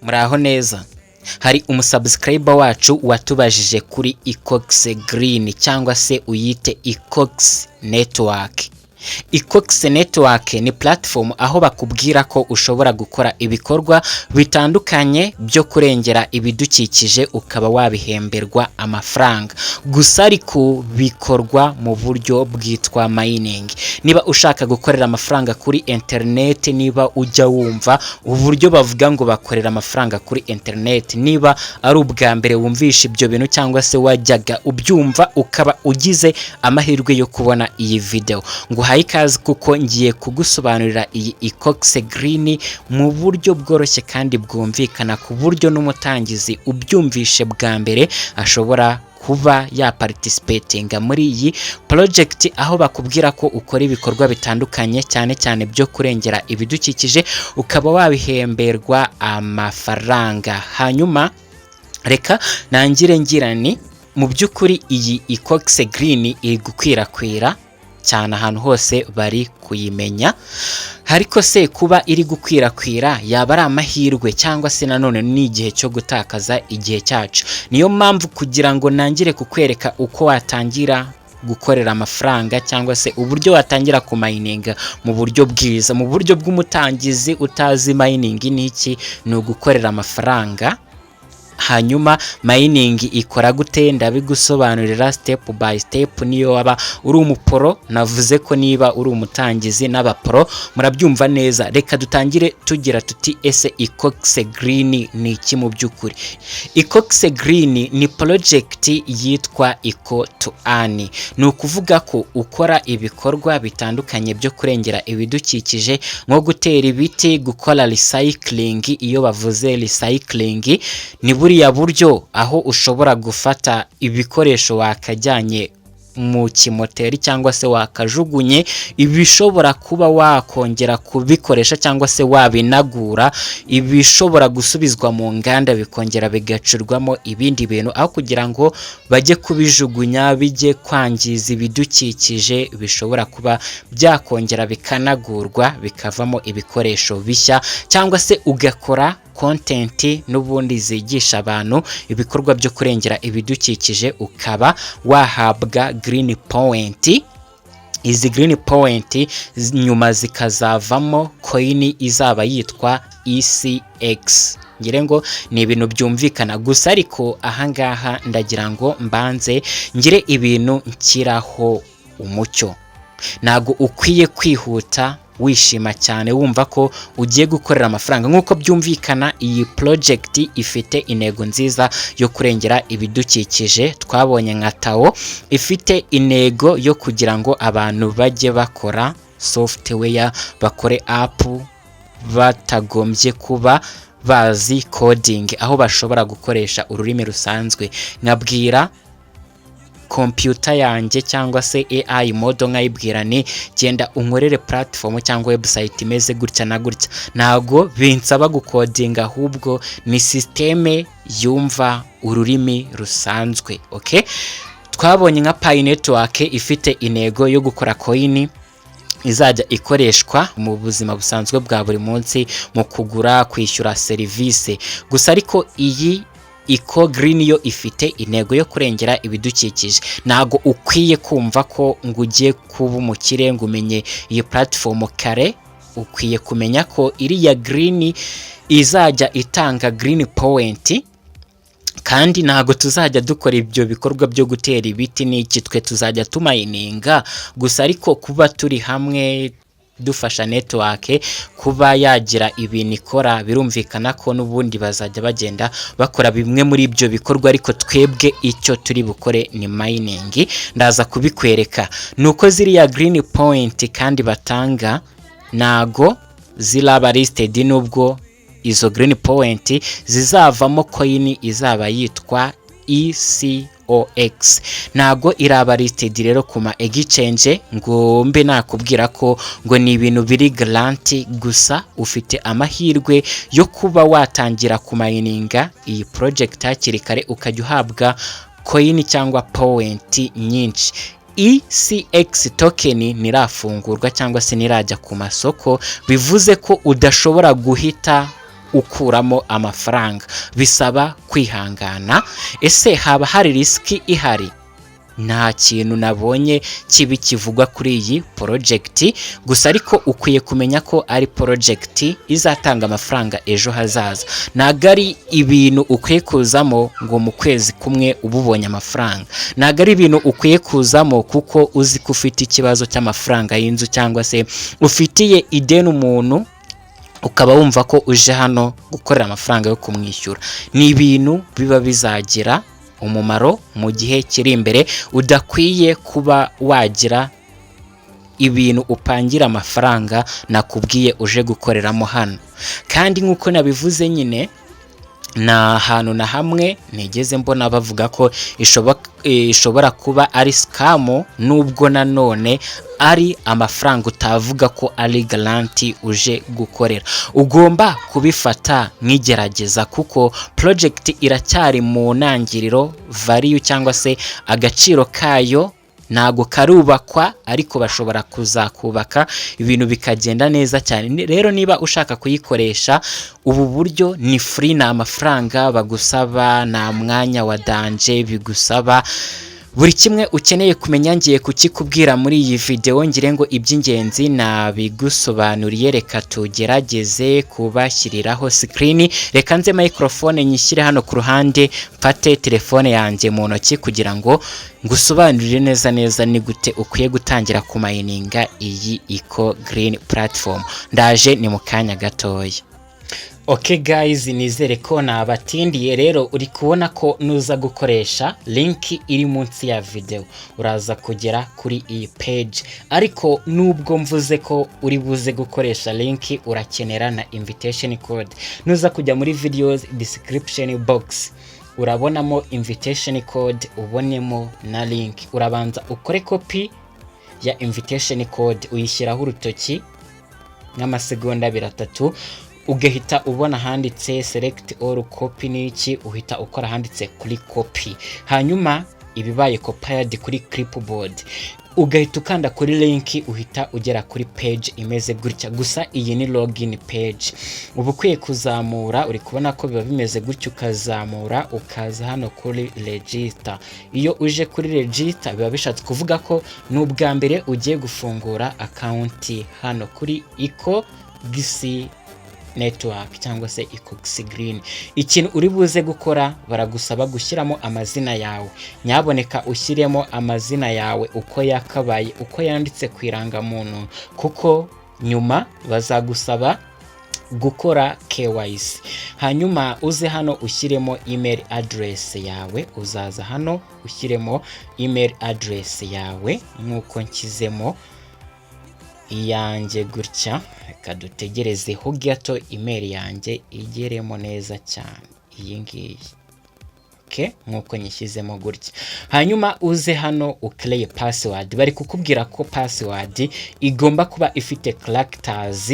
Muraho neza. Hari umusubscriber wacu watubajije kuri Ecox Green cyangwa se uyite Ecox Network. Ecox Network ni platform aho bakubwira ko ushobora gukora ibikorwa bitandukanye byo kurengera ibidukikije, ukaba wabihemberwa amafaranga. Gusa ariko bikorwa mu buryo bwitwa mining. Niba ushaka gukorera amafaranga kuri internet, niba ujya wumva uburyo bavuga ngo bakorera amafaranga kuri internet, niba ari ubwa mbere wumvisha ibyo bintu cyangwa se wajyaga ubyumva, ukaba ugize amahirwe yo kubona iyi video, nguhaye ikaze kuko ngiye kugusobanurira iyi Ecox Green mu buryo bworoshye kandi bwumvikana, ku buryo n'umutangizi ubyumvishe bwa mbere ashobora kuba yaparticipatinga muri iyi project, aho bakubwira ko ukora ibikorwa bitandukanye, cyane cyane byo kurengera ibidukikije, ukaba wabihemberwa amafaranga. Hanyuma reka nangire ngira ni mu by'ukuri iyi Ecox Green iri gukwirakwira cyane, ahantu hose bari kuyimenya. Ariko se kuba iri gukwirakwira yaba ari amahirwe cyangwa se nanone ni igihe cyo gutakaza igihe cyacu? Niyo mpamvu kugira ngo nangire kukwereka uko watangira gukorera amafaranga cyangwa se uburyo watangira kumininga mu buryo bwiza, mu buryo bw'umutangizi utazi mining ni iki, ni ugukorera amafaranga. Hanyuma mining ikora gute? Ndabigusobanurira step by step. Niyo waba uri umupro, navuze ko niba uri umutangizi n'abapro murabyumva neza. Reka dutangire tugira tuti: ese Ecox Green ni iki mu by'ukuri? Ecox Green ni project yitwa Eco to Earn. Ni ukuvuga ko ukora ibikorwa bitandukanye byo kurengera ibidukikije, nko gutera ibiti, gukora recycling. Iyo bavuze recycling ni buriya buryo aho ushobora gufata ibikoresho wakajyanye mu kimoteri cyangwa se wakajugunye, ibishobora kuba wakongera kubikoresha cyangwa se wabinagura, ibishobora gusubizwa mu nganda bikongera bigacurwamo ibindi bintu, aho kugira ngo bajye kubijugunya bijye kwangiza ibidukikije, bishobora kuba byakongera bikanagurwa bikavamo ibikoresho bishya. Cyangwa se ugakora content n'ubundi zigisha abantu ibikorwa byo kurengera ibidukikije, ukaba wahabwa green point. Izi green point nyuma zikazavamo coin izaba yitwa ECX. Ngire ngo ni ibintu byumvikana. Gusa ariko ahangaha ndagira ngo mbanze ngire ibintu nshyiraho umucyo. Ntabwo ukwiye kwihuta wishima cyane wumva ko ugiye gukorera amafaranga. Nk'uko byumvikana, iyi project ifite intego nziza yo kurengera ibidukikije. Twabonye nka Tao ifite intego yo kugira ngo abantu bajye bakora software, bakore app batagombye kuba bazi coding, aho bashobora gukoresha ururimi rusanzwe, nkabwira computer yanjye cyangwa se AI model, nkayibwira ni genda unkorere platform cyangwa website imeze gutya na gutya. Ntabwo binsaba gucodinga, ahubwo ni système yumva ururimi rusanzwe. Okay, twabonye nka Pi Network ifite intego yo gukora coin izajya ikoreshwa mu buzima busanzwe bwa buri munsi, mu kugura, kwishyura serivisi. Gusa ariko iyi Eco Green yo ifite intego yo kurengera ibidukikije. Ntabwo ukwiye kumva ko ngo ugiye kuba umukire ngo umenye iyi platform kare. Ukwiye kumenya ko iriya green izajya itanga green point, kandi ntabwo tuzajya dukora ibyo bikorwa byo gutera ibiti n'iki, twe tuzajya tumininga gusa. Ariko kuba turi hamwe dufasha network kuba yagira ibintu ikora, birumvikana ko n'ubundi bazajya bagenda bakora bimwe muri ibyo bikorwa, ariko twebwe icyo turi bukore ni mining. Ndaza kubikwereka. Ni uko ziriya green point kandi batanga ntago ziraba listed, nubwo izo green point zizavamo coin izaba yitwa ECOX, ntago iraba listed rero ku ma exchange ngo mbe nakubwira ko ngo ni ibintu biri guarantee. Gusa ufite amahirwe yo kuba watangira kumininga iyi project hakiri kare, ukajya uhabwa coin cyangwa point nyinshi. ECX token ntirafungurwa cyangwa se ntirajya ku masoko, bivuze ko udashobora guhita ukuramo amafaranga, bisaba kwihangana. Ese haba hari risk ihari? Nta kintu nabonye kibi kivugwa kuri iyi project gusa, ariko ukwiye kumenya ko ari project izatanga amafaranga ejo hazaza. Ntabwo ari ibintu ukwiye kuzamo ngo mu kwezi kumwe uba ubonye amafaranga. Ntabwo ari ibintu ukwiye kuzamo kuko uzi ko ufite ikibazo cy'amafaranga y'inzu, cyangwa se ufitiye ideni umuntu, ukaba wumva ko uje hano gukorera amafaranga yo kumwishyura. Ni ibintu biba bizagira umumaro mu gihe kiri imbere, udakwiye kuba wagira ibintu upangira amafaranga nakubwiye uje gukoreramo hano. Kandi nk'uko nabivuze nyine, nta hantu na hamwe nigeze mbona bavuga ko ishobora kuba ari scam, nubwo nanone ari amafaranga utavuga ko ari guarantee uje gukorera. Ugomba kubifata nk'igerageza kuko project iracyari mu ntangiriro. Value cyangwa se agaciro kayo ntago karubakwa, ariko bashobora kuzakubaka ibintu bikagenda neza cyane. Rero niba ushaka kuyikoresha, ubu buryo ni free, ni amafaranga bagusaba, nta mwanya wa danger bigusaba. Buri kimwe ukeneye kumenya ngiye kukikubwira muri iyi videwo. Ngire ngo iby'ingenzi nabigusobanuriye. Reka tugerageze kubashyiriraho screen. Reka nze microphone nyishyire hano ku ruhande, mfate telefone yanjye mu ntoki kugira ngo ngusobanurire neza neza ni gute ukwiye gutangira kumayininga iyi Eco Green platform. Ndaje, ni mu kanya gatoya. Ok guys, nizere ko nabatindiye. Rero uri kubona ko nuza gukoresha link iri munsi ya video uraza kugera kuri iyi page. Ariko nubwo mvuze ko uri buze gukoresha link, urakenera na invitation code. Nuza kujya muri videos description box urabonamo invitation code, ubonemo na link. Urabanza ukore copy ya invitation code, uyishyiraho urutoki nk'amasegonda 2, 3, ugahita ubona ahanditse "select all copy" n'iki, uhita ukora ahanditse kuri "copy". Hanyuma ibibaye copied kuri clipboard, ugahita ukanda kuri link, uhita ugera kuri page imeze gutya. Gusa iyi ni login page. Uba ukwiye kuzamura, uri kubona ko biba bimeze gutya, ukazamura ukaza hano kuri "register". Iyo uje kuri "register" biba bishatse kuvuga ko ni ubwa mbere ugiye gufungura account hano kuri Eco Gisi Network cyangwa se Ecox Green. Ikintu uri buze gukora, baragusaba gushyiramo amazina yawe. Nyaboneka ushyiremo amazina yawe uko yakabaye, uko yanditse ku irangamuntu, kuko nyuma bazagusaba gukora KYC. Hanyuma uze hano ushyiremo email address yawe. Uzaza hano ushyiremo email address yawe nk'uko nshyizemo iyanjye gutya. Reka dutegerezeho gato email yanjye igeremo neza cyane, iyi ngiyi. Okay, nk'uko nyishyizemo gutya. Hanyuma uze hano ukereye password. Bari kukubwira ko password igomba kuba ifite characters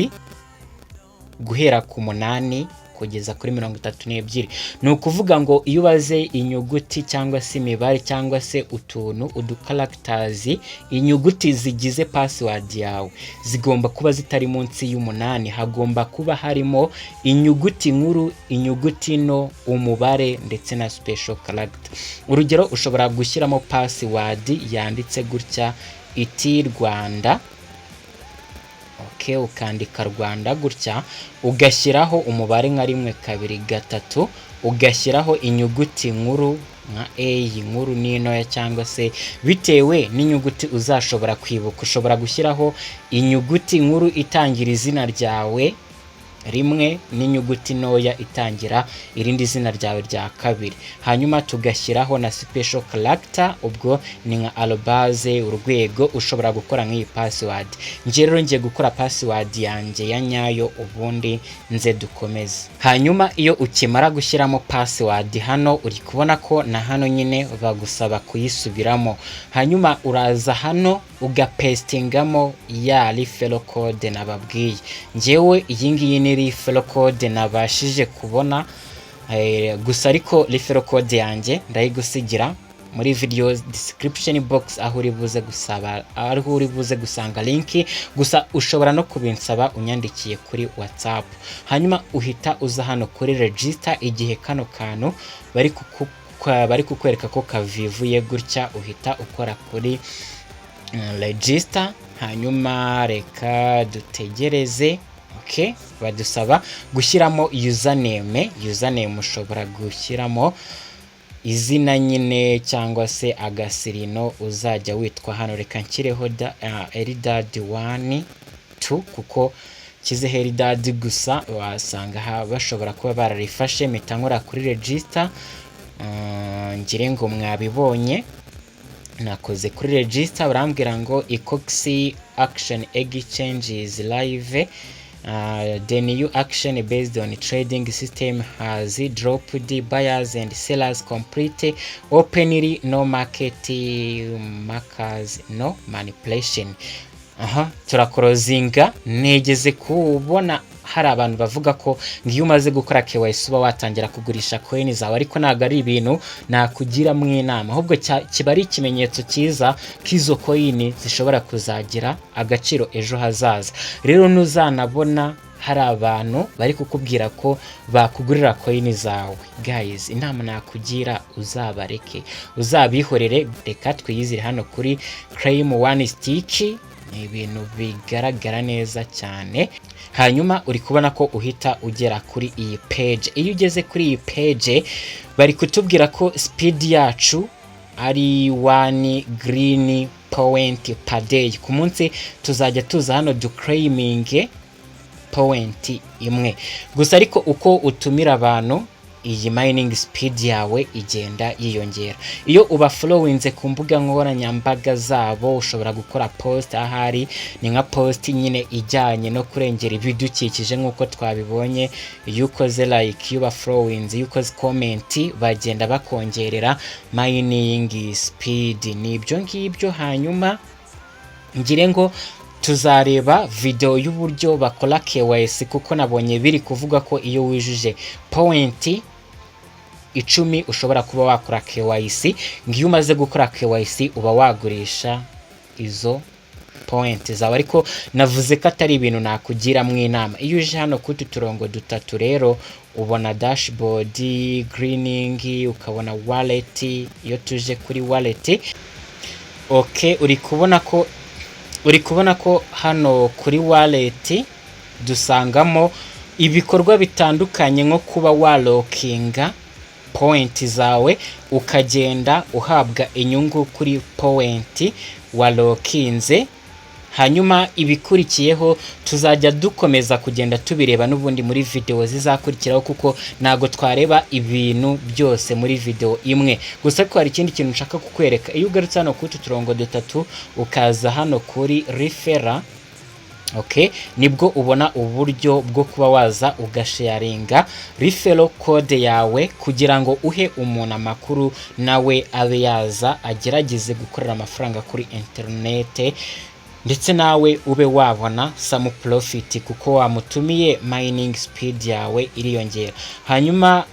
guhera ku 8 kugeza kuri 32. Ni ukuvuga ngo iyo ubaze inyuguti cyangwa se imibare cyangwa se utuntu uducharacters, inyuguti zigize password yawe zigomba kuba zitari munsi y'umunani. Hagomba kuba harimo inyuguti nkuru, inyuguti nto, umubare ndetse na special character. Urugero, ushobora gushyiramo password yanditse gutya iti "Rwanda". Okay, ukandika "Rwanda" gutya, ugashyiraho umubare nka 1, 2, 3, ugashyiraho inyuguti nkuru nka A nkuru n'intoya, cyangwa se bitewe n'inyuguti uzashobora kwibuka. Ushobora gushyiraho inyuguti nkuru itangira izina ryawe rimwe n'inyuguti ntoya itangira irindi zina ryawe rya kabiri. Hanyuma tugashyiraho na special character, ubwo ni nka arobase, urwego. Ushobora gukora nk'iyi password. Njye rero ngiye gukora password yanjye ya nyayo, ubundi nze dukomeze. Hanyuma iyo ukimara gushyiramo password hano, uri kubona ko na hano nyine bagusaba kuyisubiramo. Hanyuma uraza hano ugapesitingamo ya referral code nababwiye. Njyewe iyi ngiyi ni referral code nabashije kubona gusa, ariko referral code yanjye ndayigusigira Muri video description box aho uri buze gusaba, aho uri buze gusanga link. Gusa ushobora no kubinsaba unyandikiye kuri WhatsApp. Hanyuma uhita uza hano kuri register. Igihe kano kantu bari kukwereka ko kavivuye gutya, uhita ukora kuri register. Hanyuma reka dutegereze. Okay, badusaba gushyiramo username. Username ushobora gushyiramo izina nyine cyangwa se agasirino uzajya witwa hano. Reka nshyireho da Eridad 12, kuko nshyizeho Eridad gusa wasanga bashobora kuba bararifashe. Mpita nkora kuri register. Ngire ngo mwabibonye, nakoze kuri register, barambwira ngo "Ecox auction exchange is live. The new auction based on trading system has dropped. Buyers and sellers compete openly, no market makers, no manipulation." Aha turakorozinga. Negeze kubona hari abantu bavuga ko ngo iyo umaze gukora KYC uba watangira kugurisha coin zawe, ariko ntabwo ari ibintu nakugiramo inama. Ahubwo kiba ari ikimenyetso cyiza ko izo coin zishobora kuzagira agaciro ejo hazaza. Rero ntuzanabona hari abantu bari kukubwira ko bakugurira coin zawe, guys, inama nakugira, uzabareke, uzabihorere. Reka twiyizire hano kuri claim one stick. Ni ibintu bigaragara neza cyane. Hanyuma uri kubona ko uhita ugera kuri iyi page. Iyo ugeze kuri iyi page, bari kutubwira ko speed yacu ari 1 green point per day. Ku munsi tuzajya tuza hano duclaiminge point imwe gusa. Ariko uko utumira abantu, iyi mining speed yawe igenda yiyongera. Iyo uba followinze ku mbuga nkoranyambaga zabo, ushobora gukora post, ahari ni nka post nyine ijyanye no kurengera ibidukikije nk'uko twabibonye. Iyo ukoze like, iyo uba followinze, iyo ukoze comment, bagenda bakongerera mining speed. Ni ibyo ngibyo. Hanyuma ngire ngo tuzareba video y'uburyo bakora KYC, kuko nabonye biri kuvuga ko iyo wujuje point 10 ushobora kuba wakora KYC, ngo iyo umaze gukora KYC uba wagurisha izo point zawe, ariko navuze ko atari ibintu nakugiramo inama. Iyo uje hano kuri utu turongo dutatu rero, ubona dashboard, greening, ukabona wallet. Iyo tuje kuri wallet, okay, uri kubona ko hano kuri wallet dusangamo ibikorwa bitandukanye, nko kuba walockinga point zawe ukagenda uhabwa inyungu kuri point walockinze. Hanyuma ibikurikiyeho tuzajya dukomeza kugenda tubireba n'ubundi muri video zizakurikiraho, kuko ntabwo twareba ibintu byose muri video imwe gusa. Ariko hari ikindi kintu nshaka kukwereka. Iyo ugarutse hano kuri utu turongo dutatu, ukaza hano kuri referral, okay, nibwo ubona uburyo bwo kuba waza ugasharinga referral code yawe kugira ngo uhe umuntu amakuru, nawe abe yaza agerageze gukorera amafaranga kuri interinete, ndetse nawe ube wabona some profit kuko wamutumiye. Mining speed yawe iriyongera. Hanyuma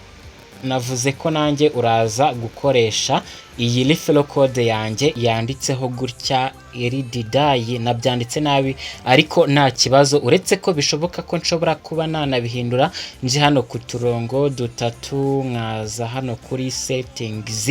navuze ko nanjye uraza gukoresha iyi referral code yanjye yanditseho gutya erididayi. Nabyanditse nabi, ariko nta kibazo, uretse ko bishoboka ko nshobora kuba nanabihindura. Nje hano ku turongo dutatu, nkaza hano kuri settings,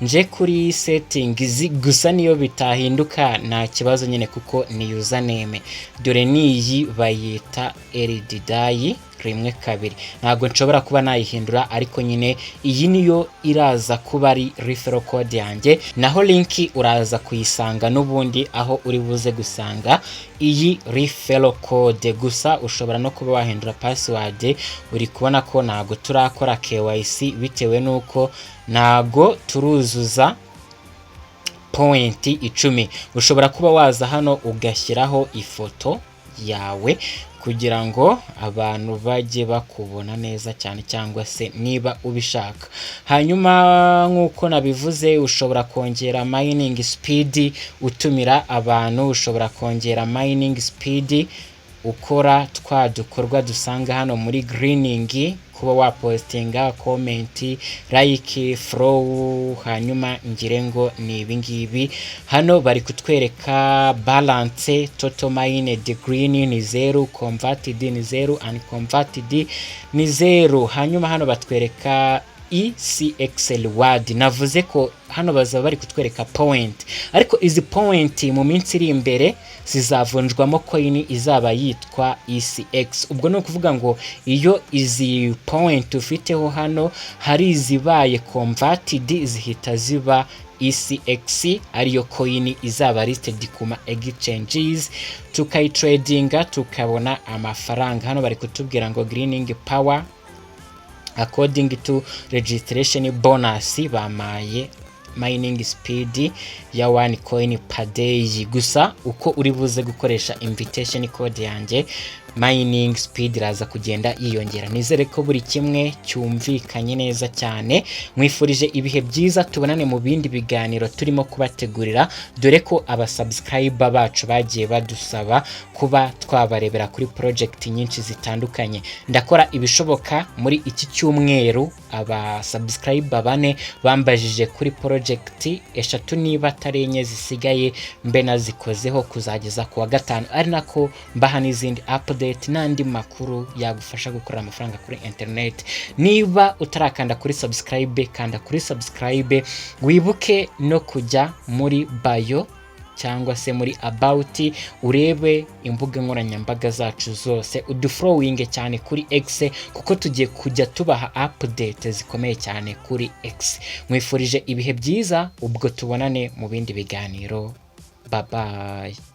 nje kuri settings. Gusa niyo bitahinduka nta kibazo nyine, kuko ni username. Dore niyi bayita erididayi 12. Ntabwo nshobora kuba nayihindura, ariko nyine iyi niyo iraza kuba ari referral code yanjye. Naho link uraza kuyisanga n'ubundi aho uri buze gusanga iyi referral code. Gusa ushobora no kuba wahindura password. Uri kubona ko ntabwo turakora KYC bitewe n'uko ntabwo turuzuza point 10. Ushobora kuba waza hano ugashyiraho ifoto yawe kugira ngo abantu bajye bakubona neza cyane, cyangwa se niba ubishaka. Hanyuma nk'uko nabivuze, ushobora kongera mining speed utumira abantu, ushobora kongera mining speed. Ukora twa dukorwa dusanga hano muri greening, kuba wapostinga, comment, like, follow. Hanyuma ngire ngo ni ibingibi. Hano bari kutwereka balance, total mined green ni 0, converted ni 0, unconverted ni 0. Hanyuma hano batwereka ECX reward. Navuze ko hano bazaba bari kutwereka point, ariko izi point mu minsi iri imbere zizavunjwamo coin izaba yitwa ECX. Ubwo ni ukuvuga ngo iyo izi point ufiteho hano hari izibaye converted, zihita ziba ECX, ariyo coin izaba listed ku ma exchanges, tukayitradinga tukabona amafaranga. Hano bari kutubwira ngo greening power according to registration bonus, bamaye mining speed ya 1 coin per day. Gusa uko uri buze gukoresha invitation code yanjye, mining speed iraza kugenda yiyongera. Nizere ko buri kimwe cyumvikanye neza cyane. Mwifurije ibihe byiza, tubonane mu bindi biganiro turimo kubategurira, dore ko abasubscriber bacu bagiye badusaba kuba twabarebera kuri project nyinshi zitandukanye. Ndakora ibishoboka muri iki cyumweru aba subscriber bane bambajije kuri project eshatu, niba atari enye zisigaye, mbe nazikozeho kuzageza ku wa gatanu, ari nako mbaha n'izindi update n'andi makuru yagufasha gukorera amafaranga kuri internet. Niba utarakanda kuri subscribe, kanda kuri subscribe. Wibuke no kujya muri bio cyangwa se muri about, urebe imbuga nkoranyambaga zacu zose, udufollowinge cyane kuri X, kuko tugiye kujya tubaha update zikomeye cyane kuri X. Mwifurije ibihe byiza, ubwo tubonane mu bindi biganiro. Bye bye.